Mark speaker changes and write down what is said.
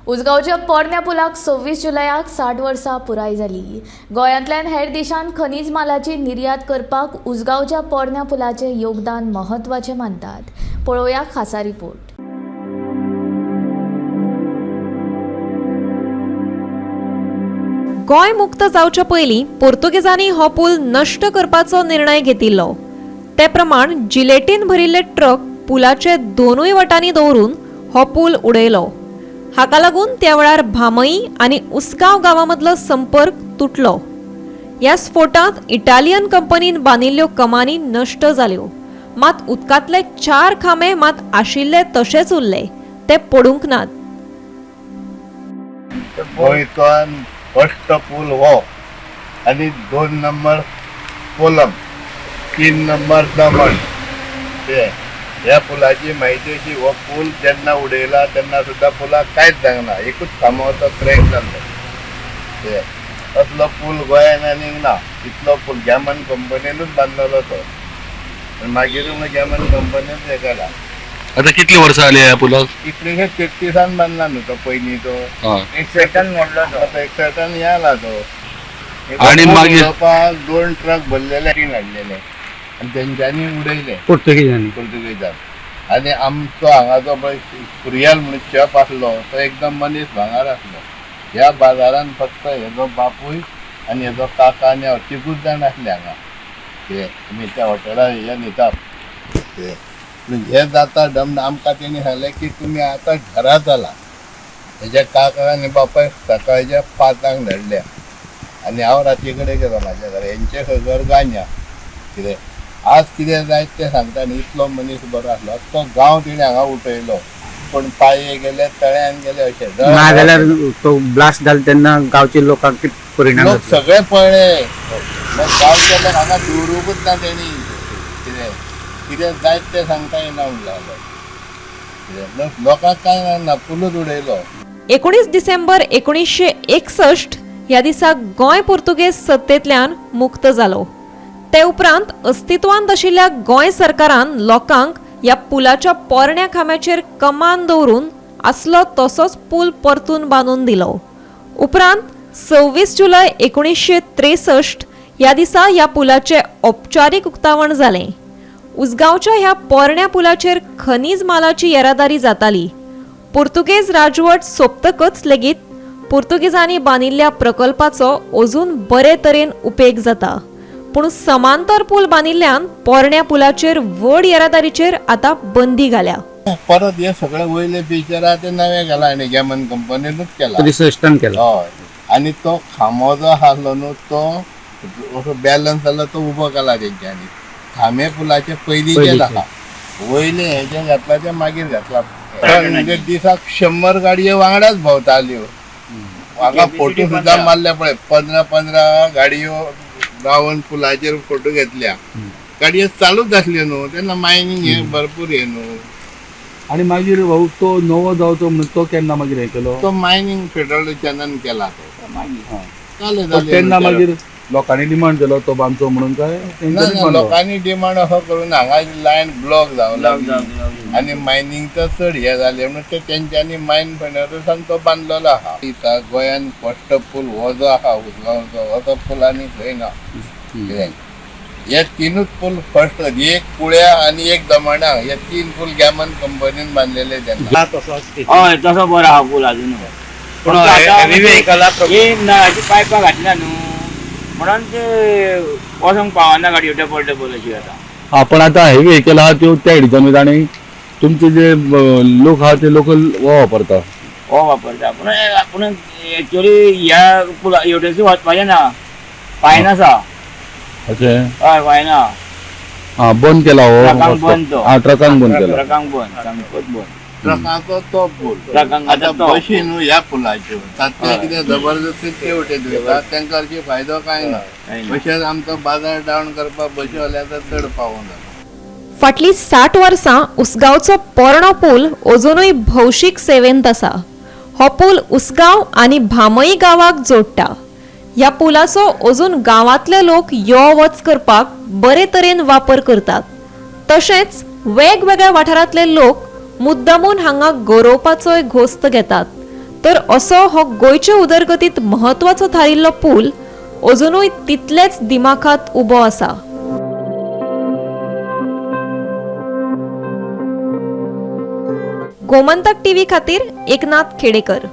Speaker 1: उसगांवच्या पोरण्या पुलाक 26 जुलयाक 60 वर्सां पुराय जाली. गोंयांतल्यान हेर देशांत खनीज मालाची निर्यात करपाक उसगांवच्या पोरण्या पुलाचें योगदान म्हत्वाचें मानतात. पळोवया खासा रिपोर्ट.
Speaker 2: गोंय मुक्त जावच्या पयलीं पोर्तुगेजांनी हो पूल नश्ट करपाचो निर्णय घेतिल्लो. ते प्रमाण जिलेटीन भरिल्ले ट्रक पुलाचे दोनूय वटांनी दवरून हो पूल उडयलो. हाका लागून त्या वेळार भामई आनी उसगांव गांवा मदलो संपर्क तुटलो. ह्या स्फोटांत इटालियन कंपनीन बांदिल्ल्यो कमानी नश्ट जाल्यो. मात उदकांतले 4 खांबे मात आशिल्ले तशेच उरले, ते पडूंक नात.
Speaker 3: गोंयचो फर्स्ट पूल हो आनी 2 नंबर कोलम, 3 नंबर दमण. ते ह्या पुलाची म्हायती अशी, हो पूल जेन्ना उडयला तेन्ना सुद्दां पुलाक कांयच जावंक ना, एकूच खांबो तो क्रॅक जाल्लो. ते असलो पूल गोंयान आनीक ना. इतलो पूल गॅमन कंपनीनूच बांदलेलो तो, मागीर गॅमन कंपनीन हें केला.
Speaker 4: आता कितली वर्सां आली ह्या पुलाक?
Speaker 3: 1933 बांदला न्हू तो पयलीं तो.
Speaker 5: एकसठान मोडलो तो.
Speaker 3: आतां 61 हें आला तो.
Speaker 4: आनी मागीर
Speaker 3: उडोवपाक 2 ट्रक भरलेले हाडलेले आनी तेंच्यांनी उडयले
Speaker 6: पोर्तुगेजांनी.
Speaker 3: पोर्तुगेजान. आनी आमचो हांगाचो पळय कुरियल म्हणून शेफ आसलो तो एकदम मनीस भांगर आसलो. ह्या बाजारान फक्त हेजो बापूय आनी हेजो काका आनी हांव तिगूच जाण आसले हांगा. ते आमी त्या हॉटेलार हे न्हिता. ते हे जाता डम आमकां तेणी सांगलें की तुमी आतां घरा चला. हेज्या काका आनी बापायक सकाळच्या 5 धाडल्या आनी हांव राती कडेन गेलो म्हाज्या घरा. हेंचें घर गांजा कितें आज कितें जायत तें सांगता न्ही. इतलो मनीस बरो आसलो. तो गांव तेणी हांगा उठयलो, पूण पांये गेले तळ्यान गेले अशें.
Speaker 6: नाजाल्यार तो ब्लास्ट जालो तेन्ना गांवच्या लोकांक कितें परिणाम
Speaker 3: लोक
Speaker 6: जातलो?
Speaker 3: सगळे पळ्ळे, गांवचे लोक हांगा दवरूंकूच ना तेणी. कितें कितें जायत तें सांगता येना म्हणलें. कितें लोकांक कांय ना, पुलूच उडयलो.
Speaker 2: 19 डिसेंबर 1961 ह्या दिसा गोंय पोर्तुगेज सत्तेंतल्यान मुक्त जालो. ते उपरांत अस्तित्वांत आशिल्ल्या गोंय सरकारान लोकांक ह्या पुलाच्या पोरण्या खांब्याचेर कमान दवरून आसलो तसोच पूल परतून बांदून दिलो. उपरांत 26 जुलय 1963 ह्या दिसा ह्या पुलाचें औपचारीक उक्तावण जालें. उसगांवच्या ह्या पोरण्या पुलाचेर खनीज मालाची येरादारी जाताली. पोर्तुगेज राजवट सोंपतकच लेगीत पोर्तुगेजांनी बांदिल्ल्या प्रकल्पाचो अजून बरे तरेन उपेग जाता. पूण समांतर पूल बांदिल्ल्यान पोरण्या पुलाचेर व्हड येरादारीचेर आतां बंदी घाल्या.
Speaker 3: परत हे सगळे वयले पिक्चर आहा ते नवे घाला आनी गॅमन कंपनीनूच केला.
Speaker 6: 63 केला.
Speaker 3: हय, आनी तो खांबो जो आसलो न्हू तो असो बॅलन्स जालो, तो उबो केला तेंच्यांनी. खांबे पुलाचे पयलींचेच आहा, वयले हेजे घातला ते मागीर घातला. म्हणजे दिसाक 100 गाडयो वांगडाच भोंवताल्यो. हांगा फोटो सुद्दां मारले पळय, 15-15 गाडयो रावन पुलाचेर फोटो घेतल्या. गाडयो चालूच आसल्यो न्हू तेन्ना, मायनींग हे भरपूर हे न्हू.
Speaker 7: आनी मागीर भाऊ तो नवो जावचो म्हणून तो केन्ना मागीर हें केलो?
Speaker 3: तो मायनींग फेडरेशनान केला तो.
Speaker 7: मागीर तेन्ना मागीर लोकांनी डिमांड केलो तो बांदचो म्हणून काय?
Speaker 3: लोकांनी डिमांड असो करून हांगा लायन ब्लॉक जावं लागली आनी मायनिंगचो चड हे जालें म्हणून ते तेंच्यांनी मायन फेडरेशन तो बांदलेलो आहा. गोंयान फर्स्ट पूल हो जो आहा उसगांवचो, असो पूल आनी खंय ना. कितें हे 3 पूल फर्स्ट, एक कुळ्या आनी एक दमणा, हे 3 पूल गॅमन कंपनीन बांदलेले तेन्ना.
Speaker 5: हय, तसो बरो आहा पूल अजून. पूण नळाची पायपां घातल्या न्हू म्हणून ते वचोंक पावना गाडयो, डबल डबल अशी जाता.
Speaker 7: हा, पण आता हेवी व्हेकल आहा त्यो त्या हेडीच्यान वयता आनी तुमचे जे लोक आहा ते लोकल हो वापरता.
Speaker 5: हो वापरता. पूण पूण एक्चुअली ह्या पुला हेवटेन वचपाचें ना, फायन आसा.
Speaker 7: अशें?
Speaker 5: हय, फायन आहा.
Speaker 7: हा, बंद केला हो.
Speaker 5: ट्रकांक बंद तो.
Speaker 7: हा, ट्रकांक बंद केला.
Speaker 5: ट्रकांक बंद, सामकोच बंद.
Speaker 3: ट्रकाचो तो पूल
Speaker 5: ट्रकांक
Speaker 3: आतां
Speaker 5: तो.
Speaker 3: बशी न्हू ह्या पुलाच्यो तातूंत कितें जबरदस्ती ते वटेन वयता, तांकां हरशीं फायदो कांय ना. बशेच आमचो बाजार डावन करपाक बशी वाल्याचो चड पावोन जाता.
Speaker 2: फाटलीं 60 वर्सां उसगांवचो पोरणो पूल अजुनूय भौशीक सेवेंत आसा. हो पूल उसगांव आनी भामई गांवाक जोडटा. ह्या पुलाचो अजून गांवांतले लोक यो वच करपाक बरे तरेन वापर करतात. तशेंच वेगवेगळ्या वाठारांतले लोक मुद्दामून हांगा गरोवपाचोय घोस्त घेतात. तर असो हो गोंयचे उदरगतीत म्हत्वाचो थारिल्लो पूल अजुनूय तितलेच दिमाखात उबो आसा. गोमंतक टीव्ही खातीर एकनाथ खेडेकर.